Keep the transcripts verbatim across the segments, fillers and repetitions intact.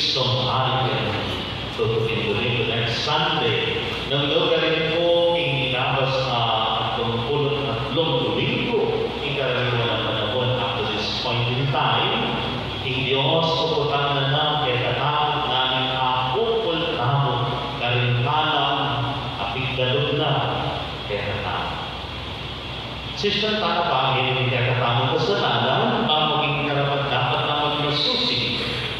Song hari ken tutupin duni next Sunday. Nung lugarin ku ing inabas na atlung pulu't atlung Dominggu, ing karaniwan a panaun up to this point in time, ing Dios puputan na na kekatamu nung akukul tamu karing kalam a pigdalug na kekatamu. Sisian tana pa ing kekatamung kasalanan, bang maging karapat-dapat na maging masusi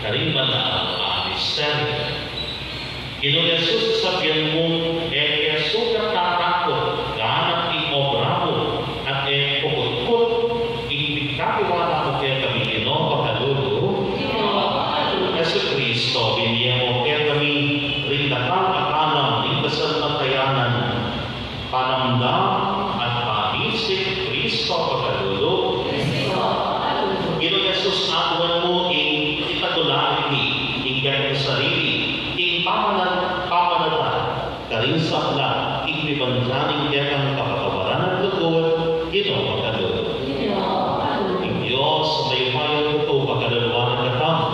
karing banal a misteryu. Ginung Jesus, sabian mu, e ke sukat tatakut, ganap ing obra mu, at e kukutkut ing pigkatiwala mu kekami, Ginu, pakalulu. Jesucristo, binie mu kekami ring dakal a kalam ning kasalpantayanan. Panamdam at pamisik, Kristo pakalulu. Ginung Jesus, aduan mu ing itagulaling mi ing kekang sarili, ing pamana-, pamanata karing sabla, ing mibandian ning kekang kapatawaran at lugud, Ginu pakalulu. Ing Dios a mayupayang tutu pakaluluan na katamu,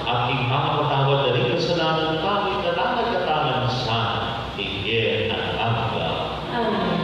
at ing makapatawad da ring kasalanan tamu, idala na katamu sana king bie alang angga. Amen.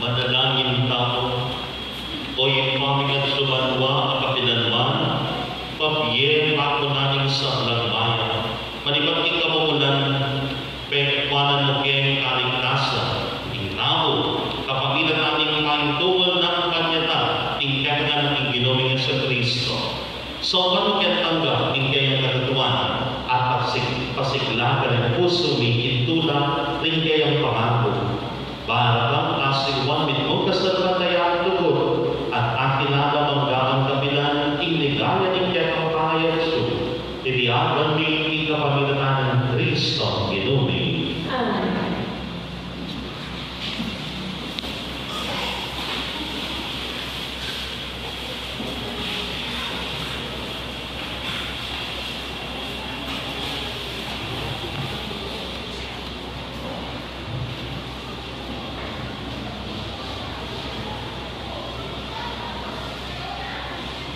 Manalangin tamu. O Ibpa mi atsu banua a kapilanman, pabie mu ku ning sablang maya, manibat king kamumulan, pekwanan mu keng kaligtasan, ing tau, kapamilatan ning paintungul nang kanyang anak, ing kekang Ginu ming Jesucristo. Saupan mu keng tanggap ing keyang katutuan, at pasig-, pasigla king pusu mi ing tula ning keyang pangaku. Para kang asiwan mitmung kasalpantayanan lugud, at atin na manggang kapilan ing ligaya ning kekang pangayatsu. Iti aduan mi king kapamilatan nang Kristo Ginu mi. Amen.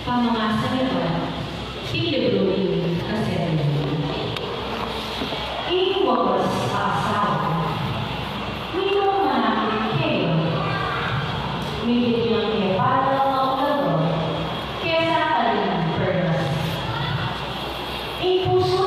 Pamamasa king libru ning Kasedian. Ing wagas a asawa, minung manakit kaya, mibit yang kepala a ulador, kesa karing perlas. Ing pusu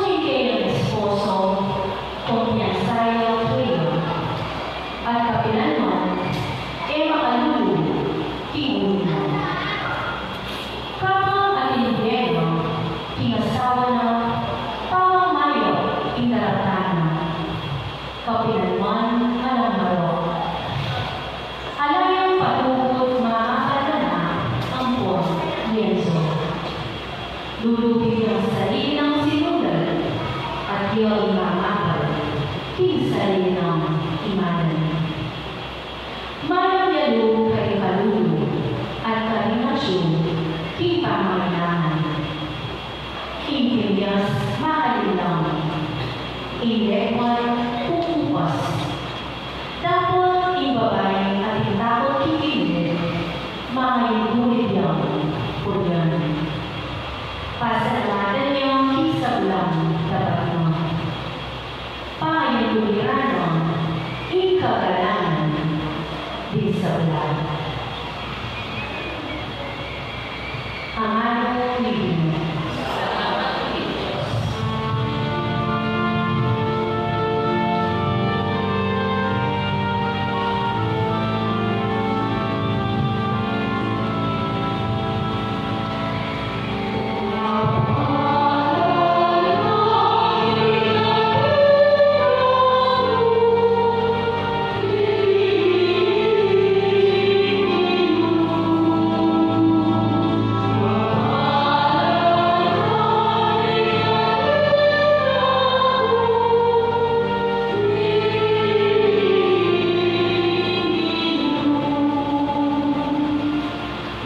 ing mamapat king sarili nang imanan. Mayap ya lub karing kalulu at karing atyu king pamangailangan. Ing pilyas, makalin lang. Ing lepat, kukupas. Dapot ing babai ating takut king Ginu, mangayun gulit yang purian. Pasalamatan ya king sablang dapat na. Pangayun gulit na ing kagalangan ding sabla. Amanu ni Ginu.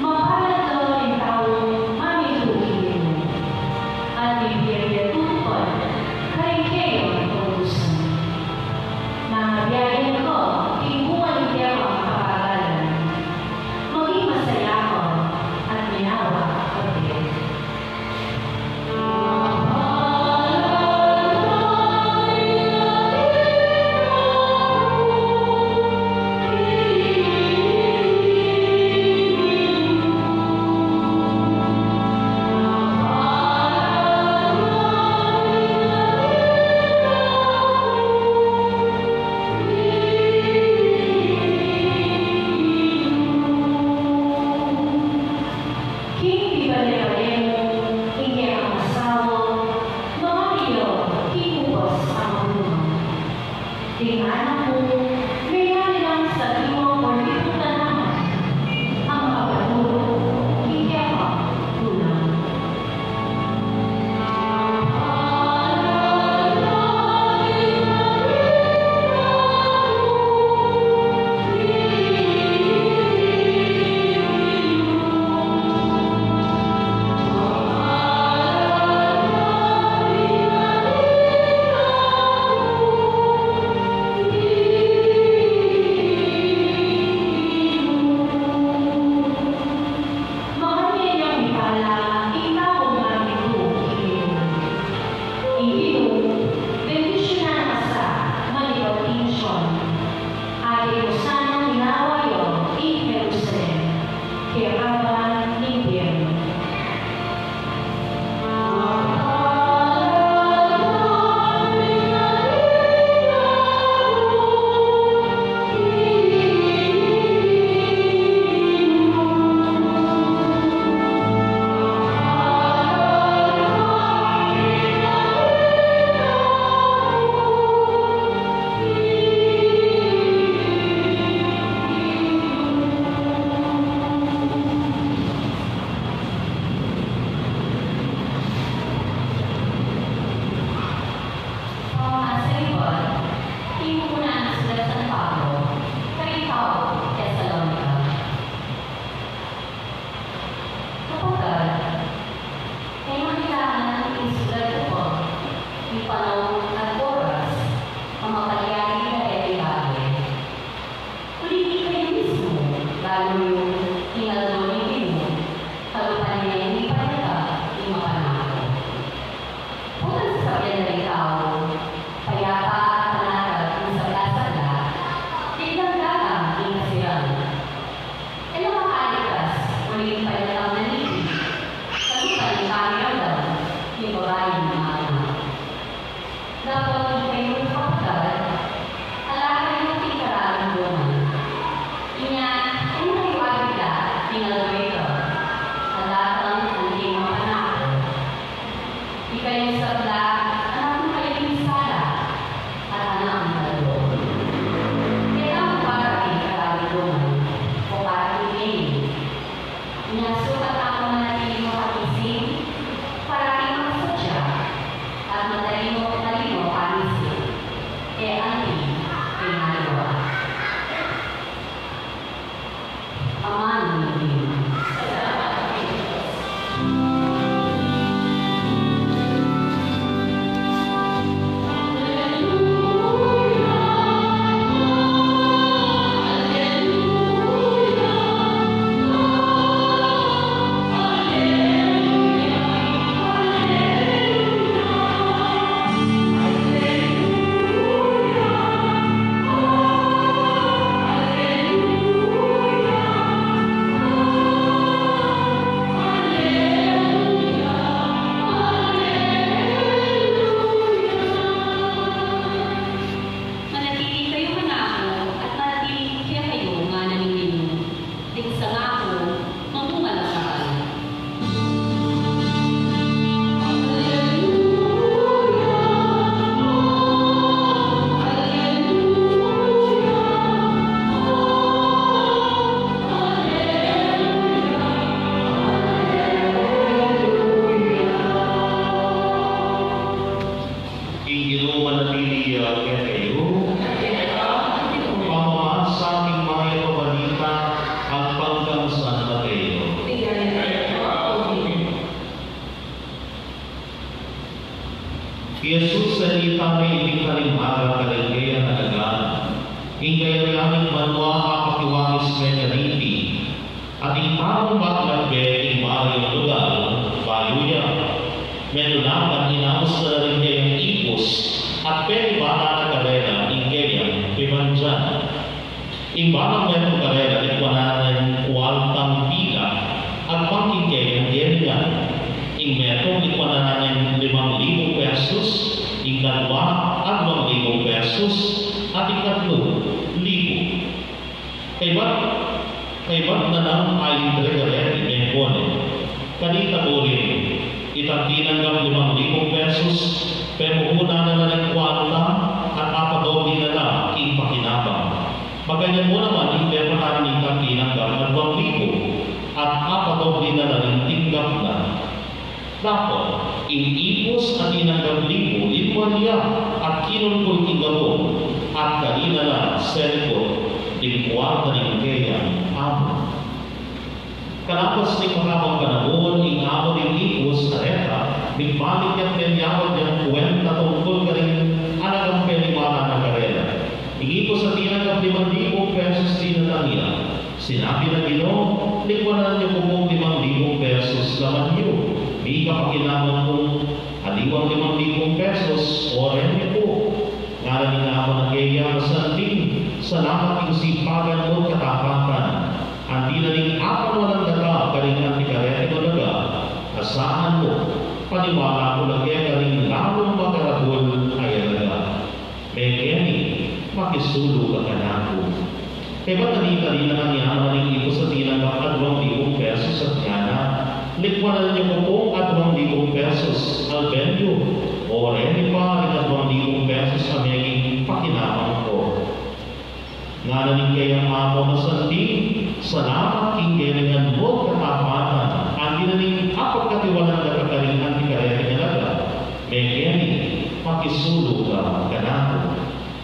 Mapalad la ring taung mamintu king Ginu, at mibie ya tutukan karing keyang kautusan. Mangabiayan ka king bunga ning kekang kapagalan. Maging masaya ka at mayawa ka. King pibale-bale mu ing kekang asawa, mangari ya king ubas a mabunga. Ding anak mu, mengari lang sa liwang bordibu tanaman a makapaturu king kekang tulang. Makanyan yang mipalad ing taung mamintu king Ginu. Ing Ginu, bendisyunan na ka sa manibat king Sion. Atin mu sanang inawa ya ing Jerusalem, kekaban ning bie mu. Pamamasan king Una a Sulat i San Pablo karing taga Tesalonica. Kapatad, e mu kailangan ing sulat ku pa king panaun at oras a mapalyari ing kekang bage. Uling ikayu mismu, lalu yu king aldo ning Ginu, kalupa ne ing panyatang ning mapanako. Bukang sasabian da ring tau, payapa at panatag ing sabla-sabla, digdang galang ing kasiran. E la makaligtas uling panyatang na niti, kalupa ning pamiramdam ning babaing mapanako. Dapot ikayu, kapatad, ala kayu king kararanduman. Inya, e na kayu abigla king aldo ita, ala tang anting mapanako. Ikayu sabla, anak na kayu king sala, at anak ning aldo. Keta mu para king kararanduman, o para king bie. Inya sukat tamu manatili makagising, parati makasadya, at matalimu, matalimu I Jesus, e, ita me ing kalimara karing keyang alagad. Ing kayarian ning banua apakiwangis me kaniti. At ing taung magmagbe king mayung lugar, bayu ya, menulakan, inaus na la ring keyang ipus, at penibala na karela ing keyang pimandyan. Ing balang metung karela, likuanan na ne ning kuartang pilak agpang king keyang gelingan. Ing metung likuanan na ne ning limang libung pesos, ing kadwa, aduang libung pesos, at ing katlu, libu. Kaybat, kaybat na nang aintregareti, mengko ne, kanita buring, itang tinanggap limang libung pesos, pemuhunan na la ring kuarta, at apadoble na la king pakinabang. Makanyan mu naman ing pepatani nitang tinanggap aduang libu, at apadoble na la ring tinggap na. Dapot, ing ipus a tinanggap libu, linwan ya, at kinulkul king gabun, at kanita na la senikut ding kuarta ning keyang amu. Kalapus ning makabang panaun, ing amu ning ipus a reta, migbalik ya't menyawad yang kuwenta tungkul karing alagang penibala na karela. Ing ipus a tinanggap limang libung pesos, dinatang ya. Sinabi na, "Ginu, likuanan yu ku pung limang libung pesos laman yu. Mika pakinabang kung aliwang limang libung pesos, o reni pu." Ngana ning ama na keya, "Masanting, salamat king sipagan mu't katapatan. Anti na ning apat walang daka karing anti kareti mo daga, asahan mu, paniwala ku la keka ring lalung magarabul a alaga. Mekeni, makisulu ka kanaku." Kaybat na nita, dinatang ya naman ing ipus a tinanggap aduang libung pesos at ngana, "Likuanan yu ku pung aduang libung pesos, alben yu, o reni pa ring aduang libung pesos a meging pakinabang ku." Ngana ning keyang amu, "Masanting, salamat king gelingan mu't katapatan. Anti na ning apat katiwanan daka karing anti kareti mo daga, mekeni, makisulu ka kanaku."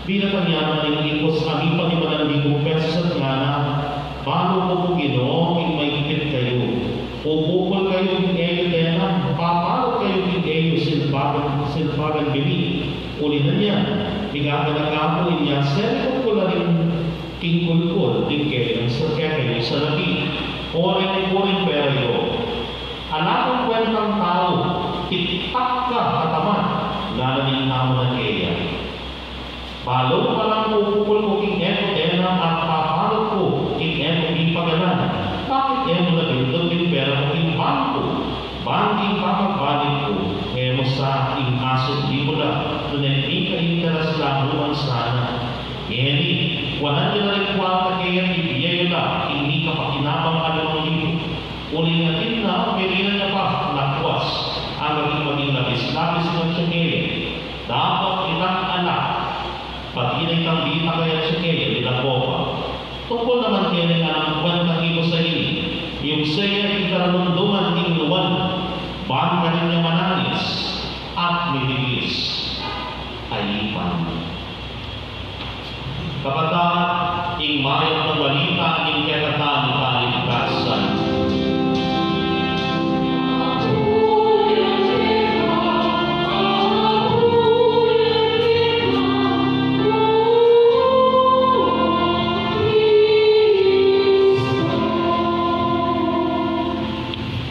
Dinatang ya naman ing ipus a mipaniwalang libung pesos at ngana, "Balu ku pu, Ginu, king maigpit kayu. Pupukul kayu king e yu tenang, papalu kayu king e yu silpagan, silpagan bini. Uli na niyan, migaganaka ku inya senikut ku la ring king kulkul ding keyang sa-, kekayung salapi. O reni pu ring pera yu. Ala kang kuentang tau, tiktak ka, katamat." Ngana ning amu na keya, "Balu palang pupukul ku king e ku tenang at papalu ku king e ku pipaganan, bakit e mu la bintud ding pera ku king bangku? Ban king pamagbalik ku, e mu sa ing asubli mu la, nune mika interes la mu man sana. Ngeni, kuanan yu la ring kuarta keya, ibie yu la king mika pakinabang a limang libu." Uling atin na, merinan ya pa, lakwas, anggang king maging labis-labis ing atsu keya. Dapot itang anak, pati na itang bita kaya atsu keya, milako pa. Tungkul naman keni, nganang kuentang ipus a ini, miyugse ya king karunduman king luan, ban karin ya manangis at mimilis a ipan. Kapatad, ing mayap a balita ning kekatamung kaligtasan.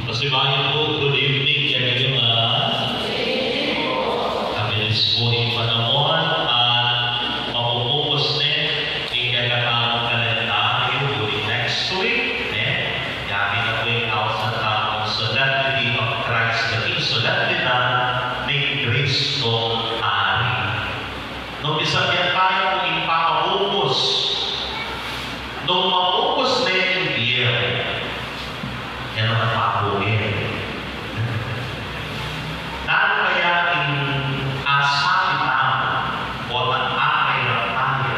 Pasibayu pu, good evening kekayu ngan. Mabilis pu ing panaun at mapupupus ne ing kekatamung kalendaryu uling next week, ne? Yari na pu ing ausan tamung Solemnity of Christ the King, Solemnidad ning Kristong Hari. Nung misabian tamu pu ing pamapupus, nung mapupus ne ing bie, e naman papungin. Nanu kaya ing asabi tamu o nang akairap tamu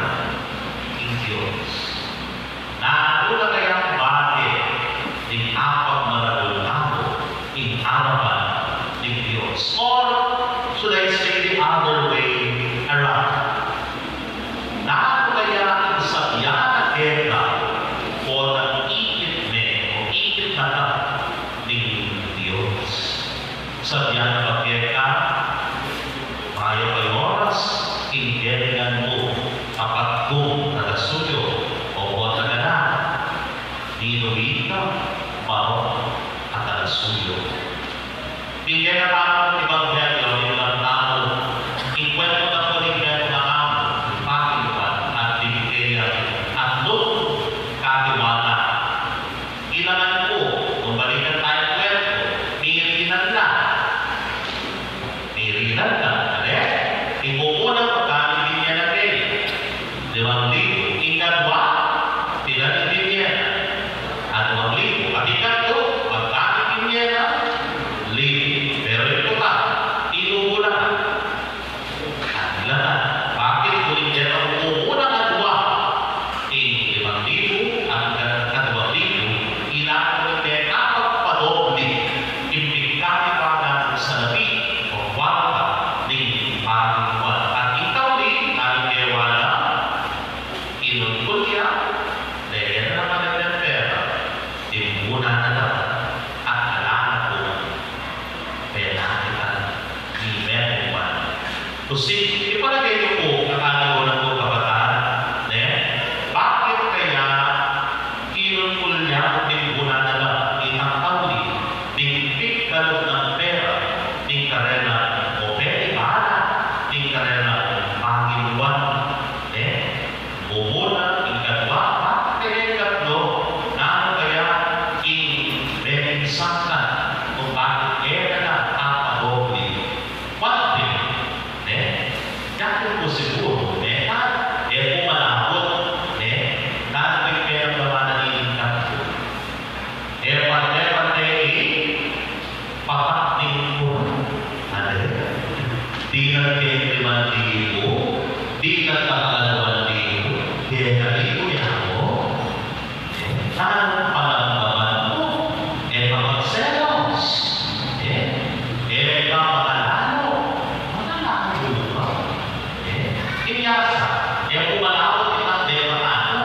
king Dios? Nanu na kaya bage ning apagmaragul tamu king arapan ning Dios? Or should I say the other way around? Nanu kaya ing sabian na keka o nang ikit me o ikit na ka ning Dios? Sabian na ba keka, Tingnan na, ale? Ing mumuna, magkanu ing binie na keni? Limang libu. Ing kadwa, tingnan ing binie na. Limang libu. At ing katlu, magkanu ing binie na? Libu. Pero ing kuta, tinubu na. Ila na. Bakit? Uling keta mumuna kadwa. Ing limang libu, at ing kadwang libu, ila na ring mekapagpadobli king pigkaiba na ning salapi o kuwarta ning panginiwan. At ing tauli, nanu ing gewa na? Inungkul ya, lagyan na naman ning pera, tinubu na naman, at ala na pung penalitan ning mekaiba. Kasi, ipalagay yu pu, kakanu ku nang pu kapatad, ne? Bakit kaya inungkul ya o tinubu na la ing tauli ning pigkalub nang pera ning karelang o penibalan ning karelang panginiwan, ne? Mumuna, ing kadwa, bakit kaya ing katlu? Nanu kaya ing mekingsangkan kung bakit e na la apadobli? One thing, ne? Dati pu siguru, ne? E pu malabut, ne? Nanu ing penamdaman na nining katlu? E pante-pante ing papak ning kulang. Ade? Dinan keng limang libu, dinan keng kakaduang libu, dinan libu ya pu. Nanu ing panamdaman mu? E ka magselos? E? E ka makalalu? Makalalu ka? E? Inya sa, e pu malabut itang de makanu.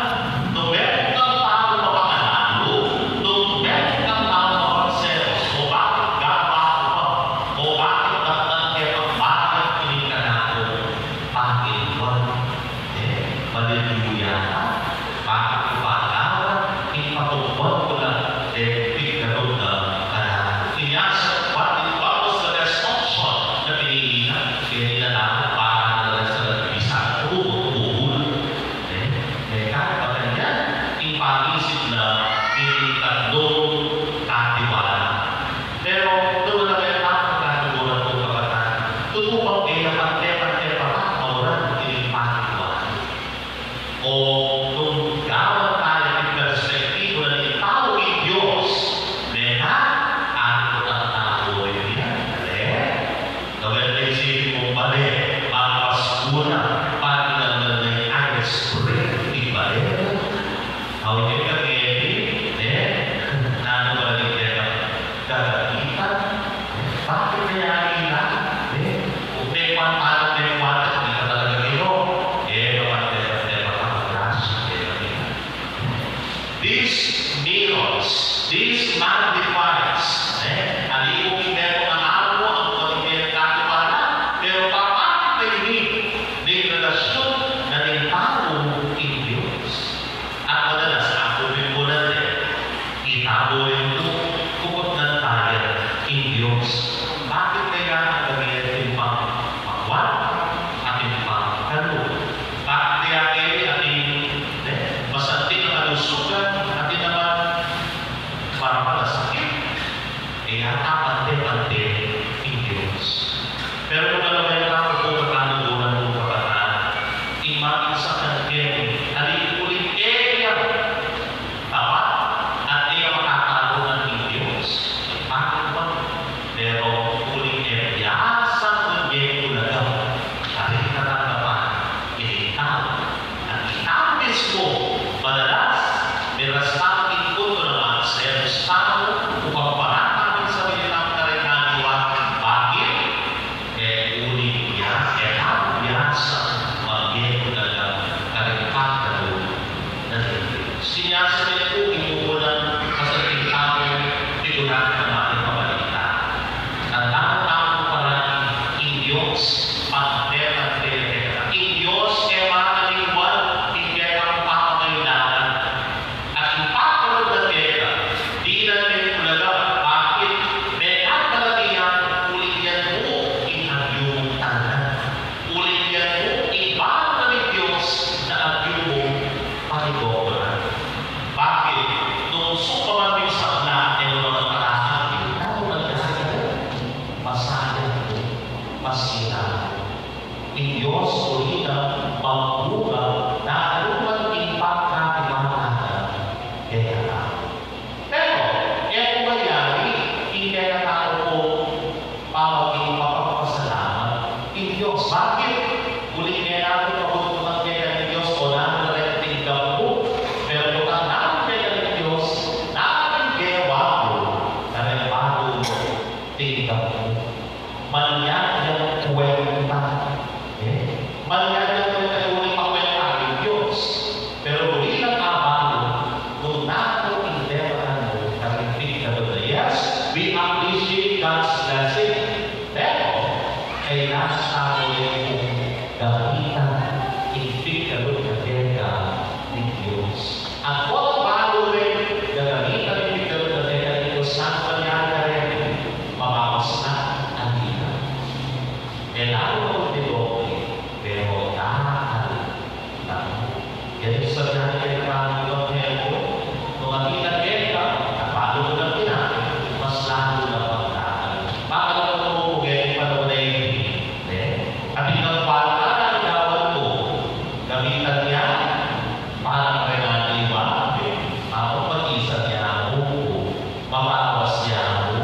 Nung metung kang tau mapakalalu, nung metung kang tau mapagselos, o bakit gaba ku pa, o bakit dakdang ke pang bakit ini kanaku, bakit wan? E, malilu ya ka? Bakit ku pa lawan ing patukbat ku na deng pigkalub na kanaku? Inya sa, what, what was the best option na pinili na? Kaya nila na para na lang sa nagbisan, tubo, tubo na. E, e ka, paganyan ing pangisip na ning katlung katiwala. Pero, doon na kayo, ah, pagkatubo na pu kapatad. Tutu bang e na pante-pante pa ba, mauran ing pangiwan? O nung gawan taya king perspektiba na ning tau ing Dios, mena, atin ku tang tau rin yan, ale? Gawin na isipin mung bale, magpasku na, pati na lang na ing ice cream, ing bale. Aw, ing kageti, e? Nanu ba rin kaya gagagitan? Bakit kaya ila? E? Kung may kwan tayo, may kwan, hindi ka talaga gino. E, kapag may, may, may, may, These mirrors, these magnifies, e? Aliku king metung a amu, ang pagiging katiwala, pero papakit na ini ning relasyon na ning tau king Dios. At madalas, aku rin pu nate, itamu rin pu, kukutnan taya king Dios. Bakit kaya ang kagaya ning pang-, pangwan, ating pangkalu? Bakit kaya keni atin, e, masanting a kalusugan, atin naman parang malasakit? E, yata pante-pante ing Dios. Pero nung alam na yung tau pu, kakanu ku nang pu kapatad, ing makingsangkan keni, ali uling e ya tapat, at e ya makatarungan ning Dios. Bakit ba? Pero uling e ya sang ing e kulaga, ari katanggapan ing tau. At itamu mismu, madalas, miras tamu king punto na magselos tamu, upang panatag ing sarili tamu karing aliwa. Bakit? E uling ya, e tamu ya sang ing e kulaga karing pagkalub na ning Dios. Sinyasabit ku ing mumunang masanting tau, figurado naman ing pabalita. Tandaan tamu parati, ing Dios, pante-pante ya keta. Ing Dios e manaliwan king kekang pangangailangan. At ing pagkalub na keta, dinan me kulaga, bakit? Mekad na la yan, uling yan mu ing agyu mung talaga. Uling yan mu ing balu na ning Dios na agyu mung panibobra. Bakit? Nung sumpa man ing sabla, e mu naman palakan, ing tau na rin, masayang mu. Pasinan, ing Dios uli nang magbuga na anuman ing pangkatiwala na kekatamu. Pero, e ku malyari ing kekatamu pung pamaging mapagpasalamat king Dios. Bakit? Uling e nanu pabutulan kekang Dios o nanu na ring tinggap mu, pero tutang namu kekang Dios, nanu ing gewa mu na ring balu mu tinggap mu? Malyari yang kuwenta. E? Malyari yang kuwenta, uling makuwenta ing Dios. Pero uli nang abalu, nung nanu ing dewa mu karing pigkalub na. Yes, we appreciate God's blessing. Pero, kailangan tamu rin pung gamitan ing pigkalub na keka ning Dios. At kung balu ring gagamitan ing pigkalub na keka ning Dios, nanu mangyayari kareni? Mabawas na ing anti na. E la mu magdidoble, pero dakal na. Yan ing sasabian ning Ebanghelyo, nung atin na keka, balu mu nang ginamit, mas lalu na pang dakal. Bakit? Atin kang kwalta na ligawan mu, gamitan ya para kareng anti, bakit? Atin, magisan ya mu, mabawas ya mu.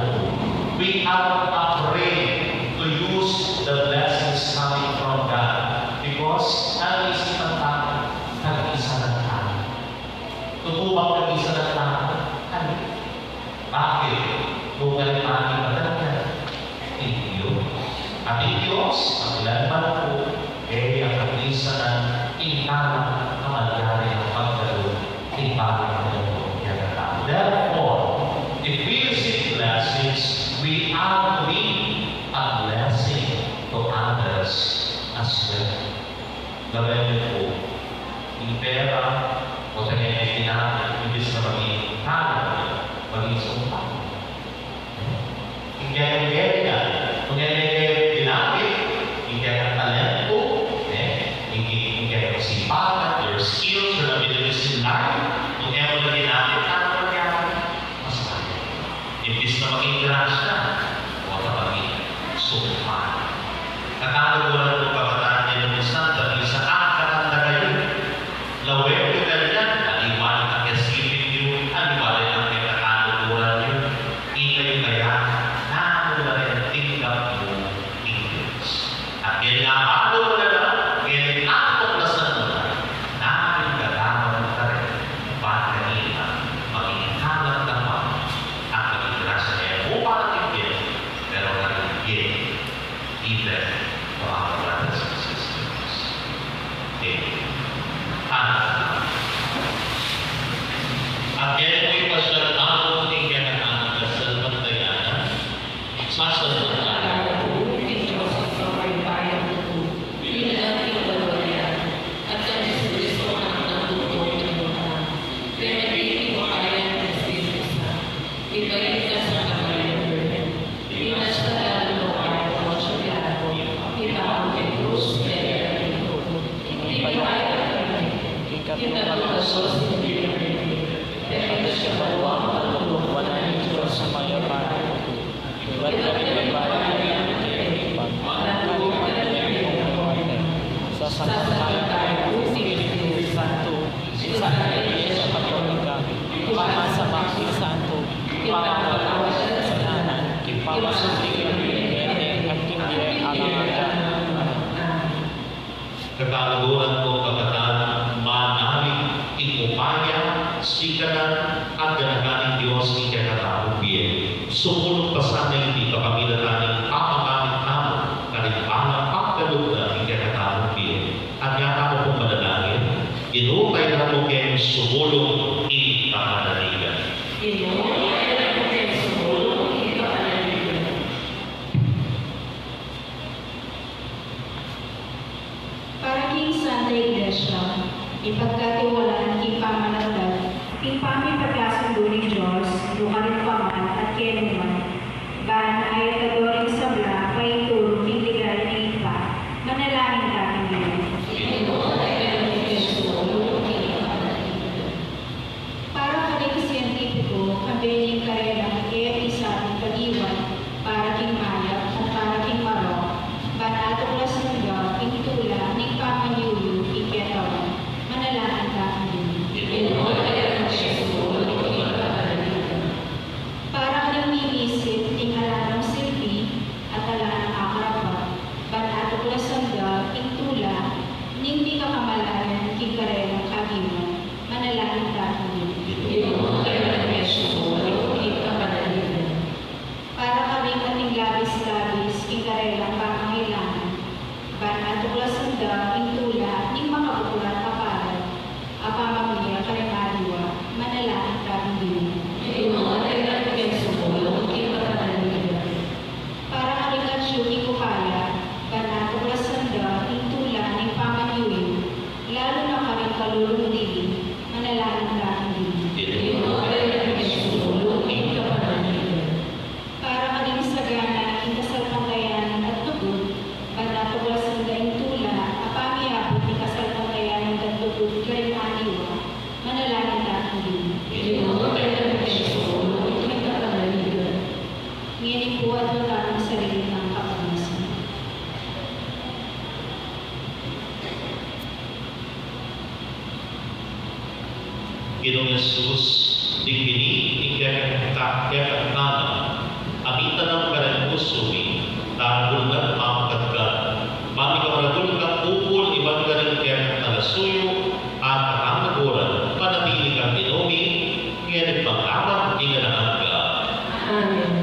We are afraid to use the blessings coming from God because nanu ing isipan tang kagisan tang tau? Tutu bang kagisan tang tau? Ay, bakit? Nung karin pati matanda, ing Dios. At ing Dios, paglaban ku, e ya kagisan ing tau, a malyari nang pagkalub ing pamaging kekatamu. Therefore, if we receive blessings, we are to be a blessing to others as well. Lawen yu pu, ing pera o tengeni ginamit, imbis na maging kalat, maging sumpa. Ing kekang gewa, ing kekang ginamit, ing kekang talento, e, ing, ing kekang kasipagan, your skills, your abilities in life, nung e mu na ginamit, nanu mangyayari? Mas malyari. Imbis na maging grasya, o ta maging sumpa. Kakaluguran kung kabataan, nung minsan, pati sa angkatan da kayu, lawen yu kanyan, aliwa ing kekesipin yu, aliwa ing kekakaluguran yu. Ikayu kaya, nanu na ring tinggap mu king Dios? At ngeni, abalu mu na la, ngeni atuklasan mu na, nanu ing gagawan mu karin, ban kanita maging kalat na pa at maging grasya ne mu para king bie, pero karing bie even for our brothers and sisters. Amen. At ngeni pu, ipasyal tamu ing kekatamung kasalpantayanan. Sasalpantaya ku king Dios a makapaligaya ku, king Anak ning Balang Angat, at kang Jesucristo, Anak nang Butung Talinghaga, kaya maging king kapayapan ning Espiritu Santo, mibait king Santa Maria Birhen, minasakdal king lugud ning Poncio Pilato, mipaku king krus, penalta king krus, king katlung aldo, king katlung aldo, king katlung aldo, king katlung aldo, wanan ning Dios a mayupaya. Ibat na ring mayupaya king lugud ning Ibpa, at king lugud ning mayupaya. Sasalpantaya ku king Espiritu Santo, king Santa Iglesia Katolika, king pamasamak ning santo, king pangapatawad king kasalanan, king pamasusi king bie eterno, at king bie alang angga. Amen. Kakaluguran kung kabataan, manalig king upaya, sikanan, at ganakan ning Dios ing kekatamung bie. Sumulung pa sana iti kapamilatan ning pamagamit tamu karing balang pagkalub na king kekatamung bie. At ngana tamu pung manalangin, Ginu, tayran mu keng sumulung king kapanaligan. Ginu, tayran mu keng sumulung king kapanaligan. Para king Santa Iglesia, mipagkatiwalaan king pamanatal, king pamipagkasundo ning Dios, nukarin pa man at kenu man, ban ayat a doring sabla, paintulung king ligaya ning Ibpa, manalangin ta king Ginu. Para karing siyentipiko, kambe ning karelang e pisabi ing kadiwan, para king mayap, at para king marok, ing tula ning makabuklat a palad a pamamie karing aliwa, manalangin tang Ginu. Ginu, atin ka king sumulung king kapanaligan. Para karing atyu king kupaya, ban tuklasan da ing tula ning pamanyuyu, lalu na karing kalulung dili, manalangin tang Ginu. Ginu, atin ka king sumulung king kapanaligan. Para karing sagana king kasalpantayanan at lugud, ban tuklasan da ing tula a pamiabut ning kasalpantayanan at lugud karing aliwa, manalangin tang Ginu. Ginu, atin ka king sumulung king kapanaligan. Ngeni pu, adwan tang sarili tang kapagnasan. Ginung Jesus, ding bini ning kekatang, kekatang, a mitanam karing pusu mi, tanggulan mu kami, kamaragul kang pupul iban karing kekatang lasuyu, at katang naguran, panatili kang Ginu mi, ngeni at mangga man king alang angga. Amen.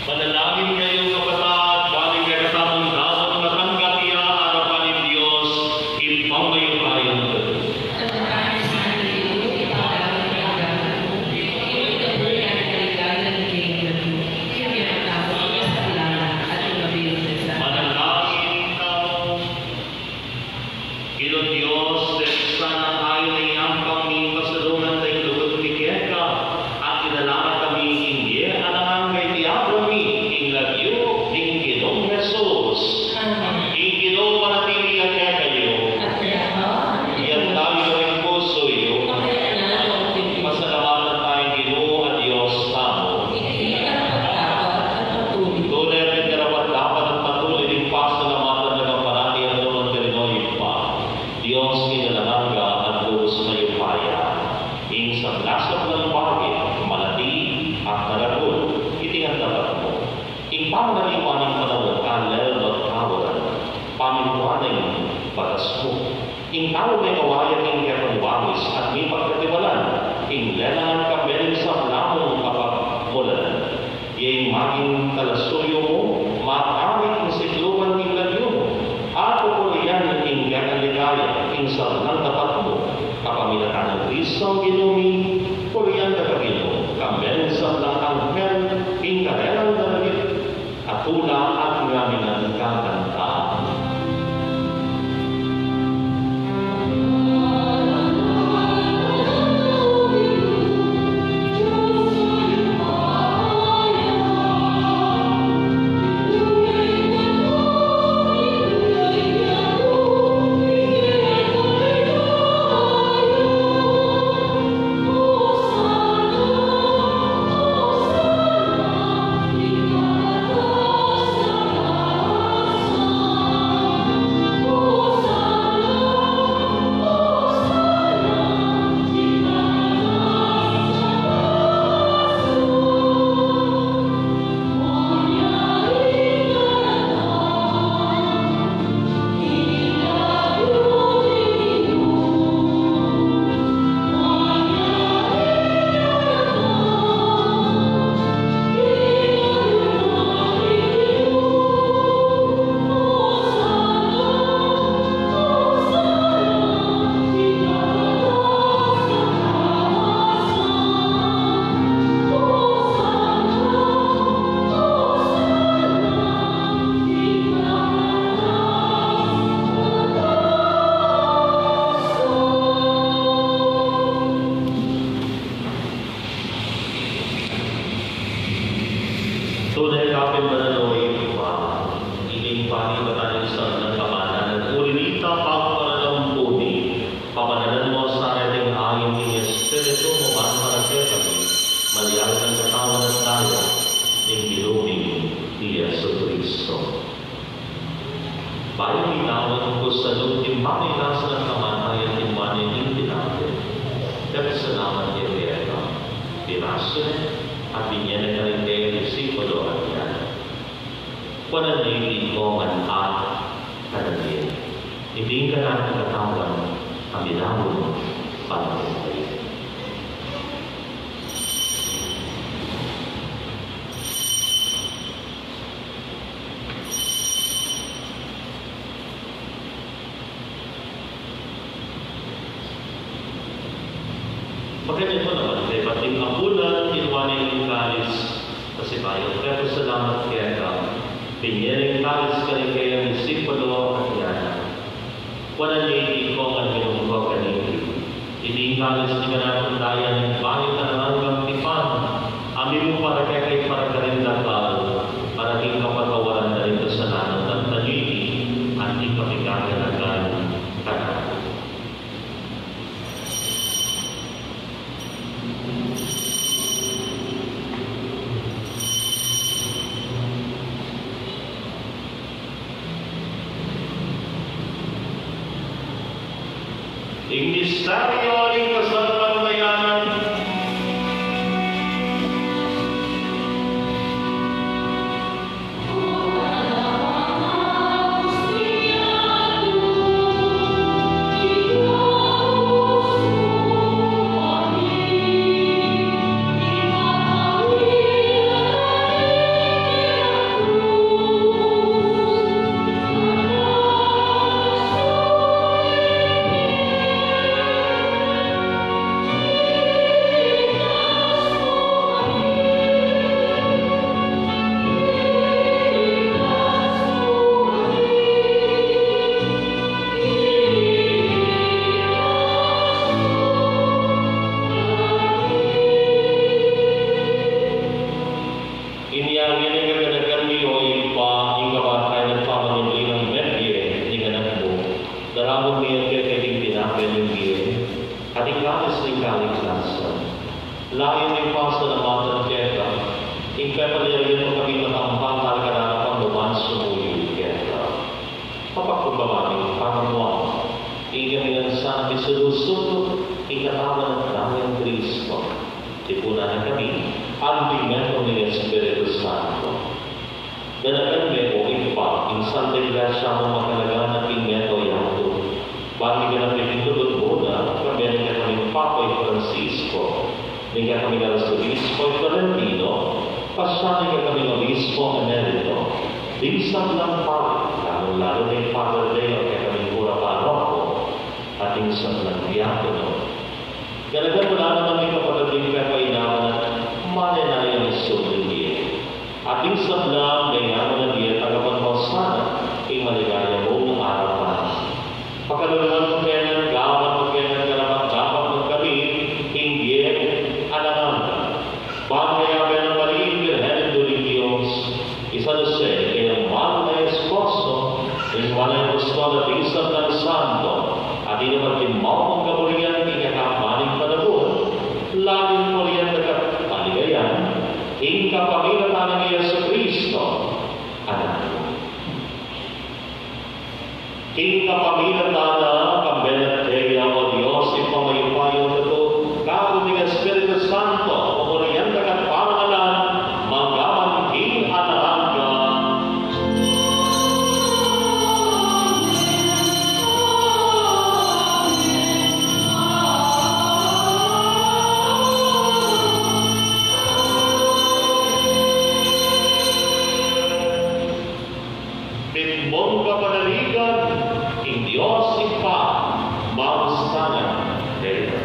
Manalangin kayu, kapatad, ban ing kekatamung damon matanggap ya arapan ning Dios, Ibpang mayupaya. Manalangin tamu. Ginu Dios, deng sana ayu ning yampang mi, pasalungan da ing lugud mi keka, at idala na kami king bie alang angga, iti abra mi ing lagyu ning Ginung Jesus. Amen. Ing Ginu manatili ya kekayu. At keka mu. Itas yu ing pusu yu. Pasalamatan taya ing Ginu a Dios tamu. Iti karapat-dapat at matulid. Tune pin karapat-dapat at matulid ing pasalamatan dang parati at nukarin man, Ibpa, Dios king alang angga at lubus mayupaya. Ing sablang-sablang bage, malati at maragul, iti ngan dapat mu. Ing pamangaliwa ning panaun, kalel magkawalan, pamintuan ning batas mu. Ing tau mekawaya king kekang wangis at mipagkatiwalan, ing lelangan kambe ning sablang kapagmulanan. Ing maging talasuyu mu, matarik ing sikluban king lagyu mu, at pupurian ing kekang ligaya ing sablang dapat mu, kapamilatan nang Kristong Ginu mi. Purian da ka Ginu, kambe ning sablang anghel king karelang dalamit, at tula at ngaminan kakantan. Tune ka pin banal, o Ibpa, ing panibatan ning sablang kamatayan, uli na nita pagparalampunan, pabanalan mu sa reting ain ning Espiritu mu, ban para kekami malyari nang katawan at daya ning Ginu ming i Jesucristo. Bayu ing bitawan ku sa lub king pamagkasakit nang kamatayan, tinumba ne ing tinape, pepasalamat ya keka, pirasu ne, at binie ne karing kayang disipulu, at ngana, kuanan ye iti, ikong ngan at kanan ye. Iti ing kanaku a katawan a milawu para kekayu. Makanyan mu naman, kaybat ing apunan, tinumba ne ing kalis, pasibayu pepasalamat keka, binie ne ing kalis karing kayang disipulu, at ngana, kuanan ye iti, ikong ngan at minum ko kaniti. Iti ing kalis ning kanakung daya ning bayu at anggang tipan, a mibubud para kekayu at para karing dakal, para king kapatawaran da ring kasalanan tamu. Iti ing kapaganakan kanaku. Ing misteryu ning kasalpantayanan. Inya ngeni, kekanakan mi, o Ibpa, ing kamatayan at pamanyubli nang mebie ning Anak mu. Daraun mi keka iting tinape ning bie at ing kalis ning kaligtasan. Layun ming pasalamatan keka ing pepalyari mu kaming matampang, para karapat mu ban sumuyu keka. Papakumbaba ming pangamuan, ikami ngan sana misulu-sulu ing katawan at daya nang Kristo. Tipunan na kami anting metung ning Espiritu Santo. Danakan me, o Ibpa, ing Santa Iglesia mung makalaganap king meto yatu, ban miganap ya king lugud mu na, kambe ning kekaming Papa i Francisco, ning kekaming Arsobispo i Florentino, pasian Kaming obispo emerito, ding sablang pari, lalung-lalu na ing Father Leo, kekaming kura paroko, at ding sablang diakono. Ganakan mu la naman ding kapatad ding pepainawa na manenaya ning subling bie. At ding sablang meyaman a bie, tagapan mu sana ing maligaya mung arapan. Pakaluluan mu kami, gawan mu kami, karapat-dapat mu kami, ing bie alang angga. Ban kayabe nang Maria Birhen, Indu ning Dios, i San Jose, kayang mal a esposo, ing mal a apostol at ding sablang santo, at ining maging maupang kaburian king kekatang panaun, lalung purian daka at paligayan, king kapamilatan nang Jesucristo, Anak mu. King kapamilatan na, kambe na keya, o Dios, Ibpa mayupayang tutu, kaku ning Espiritu Santo, pupurian daka at pamangalan, mangga man king alang angga. Mitmung kapanaligan ing Dios Ibpa, mangsangan kekayu.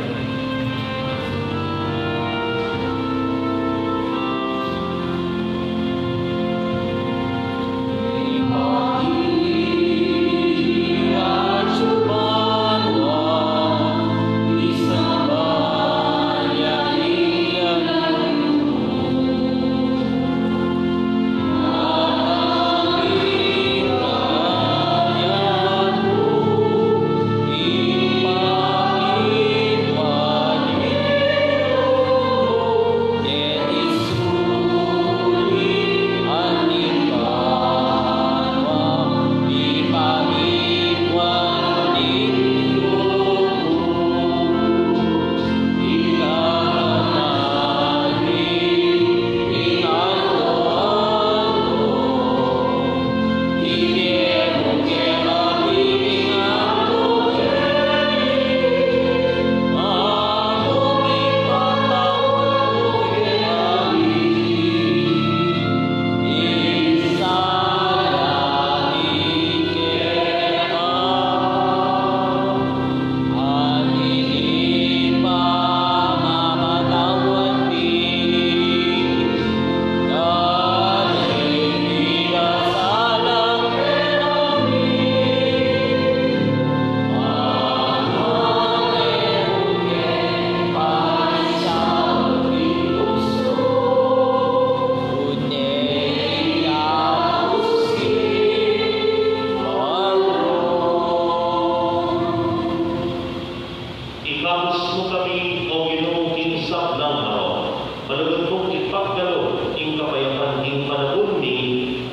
Ikabus mu kami, O Ginu, king sablang marok. Malugud mung ipagkalub ing kapayapan king panaun mi,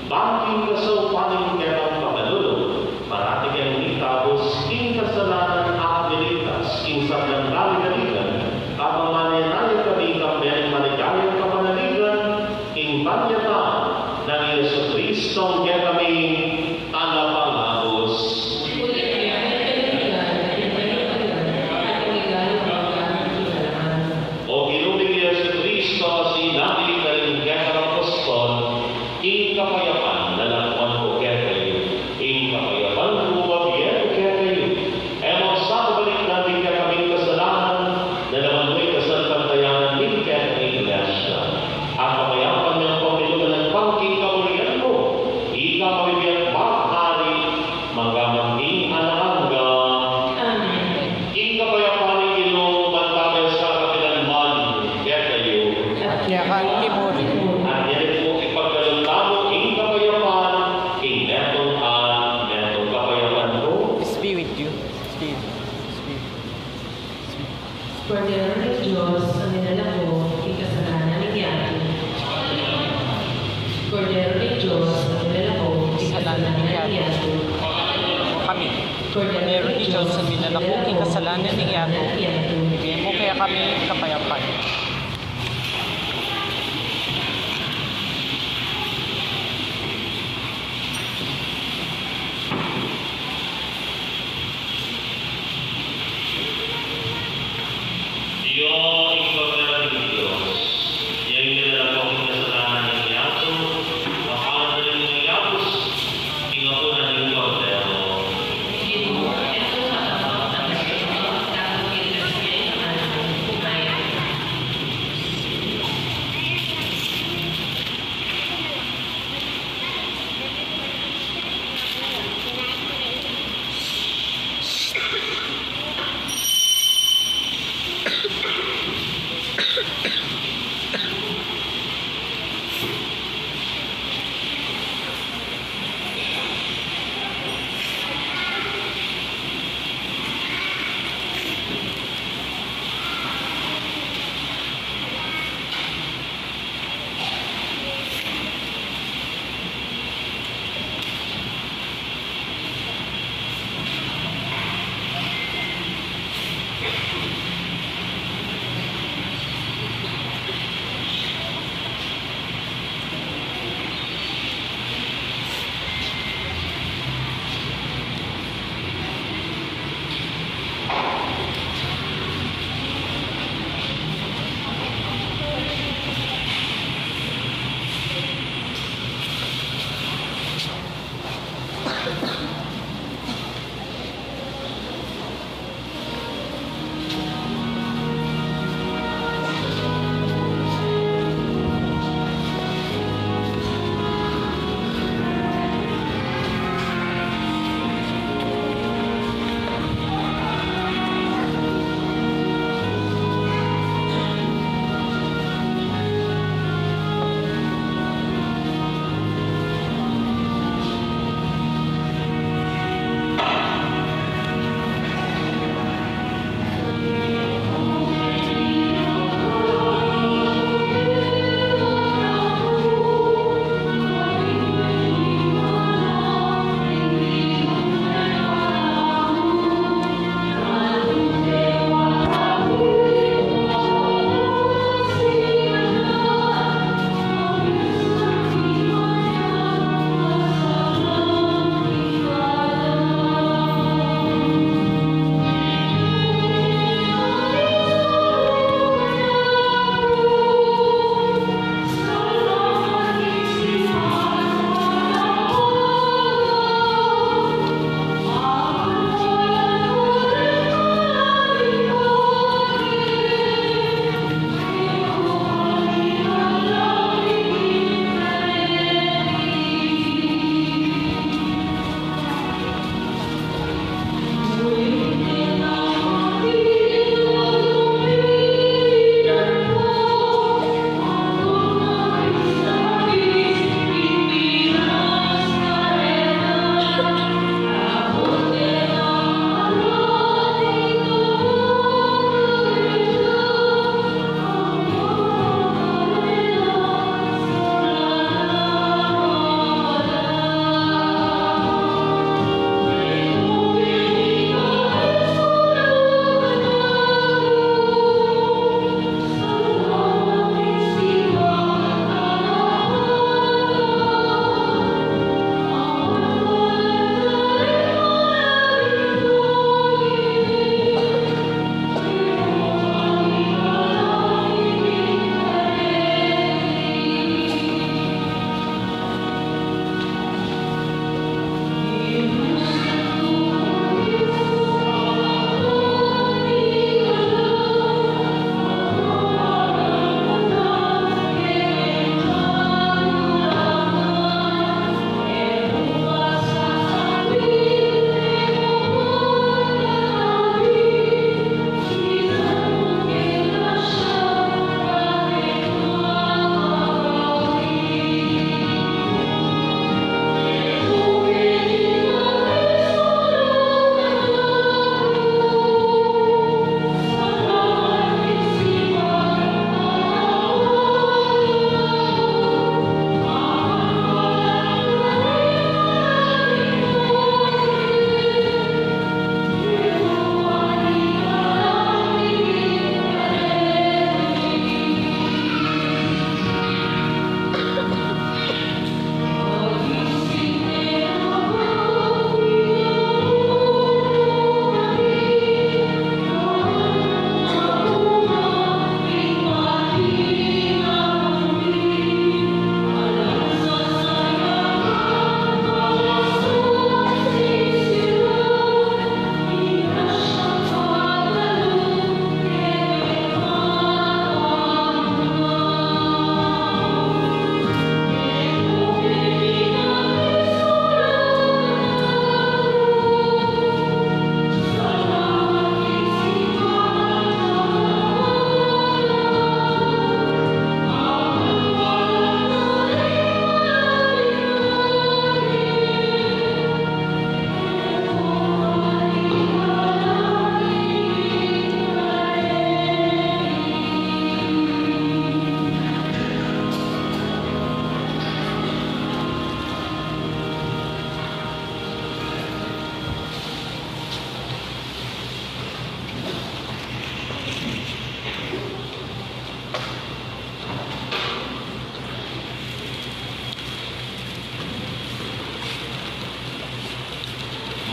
ban king kasaupan ning kekang pakalulu, parati kaming ikabus king kasalanan at ilikas king sablang kaligaligan, at manenaya kami kambe ning maligayang kapanaligan, king panyatang nang Jesucristo, a kekami Talapangabus. O Ginu ming Jesucristo, sinabi mu karing kekang apostol, ing kapayapan lalakwan ku kekayu, ing kapayapan ku bibie ku kekayu. E mu sa balikdan ding kekaming kasalanan, lawan mu ing kasalpantayanan ning kekang Iglesia. At kapayapan nang pamilatan king kaburian mu, ika a mabibie at maghari, mangga man king alang angga. Amen. Ing kapayapan ning Ginu mantabe sa kapilan man kekayu. At keka mu rin. At ngeni pu, ipagkalub tamu ing kapayapan, ing metung at metung kapayapan ku. Spirit you. Spirit. Spirit. Kordero ning Dios a milalako king kasalanan ning yatu. Kordero ning Dios a milalako king kasalanan ning yatu. Kami. Kordero ning Dios a milalako king kasalanan ning yatu. Ibie mu kekami ing kapayapan. Iya ing Kordero ning Dios, iya ing milalako king kasalanan ning yatu.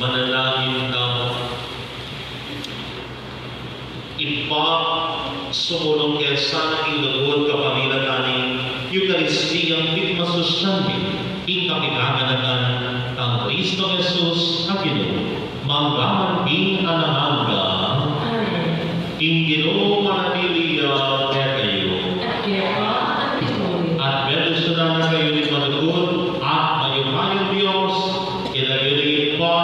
Manalangin tamu. Ibpa, sumulung ke sana ing lugud kapamilatan ning Eukaristia, ing pigmasusyan mi ing kapitangan kang Kristo Jesus a Ginu, mangga man king alang angga. Amen. Ing Ginu manatili ya kekayu. At keka naman. At bendisyunan na kayu ning malugud at mayupayang Dios, king lagyu ning Ibpa,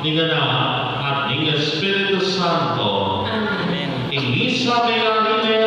ning Anak, at ning Espiritu Santo. Amen. Ing misa meyari ne.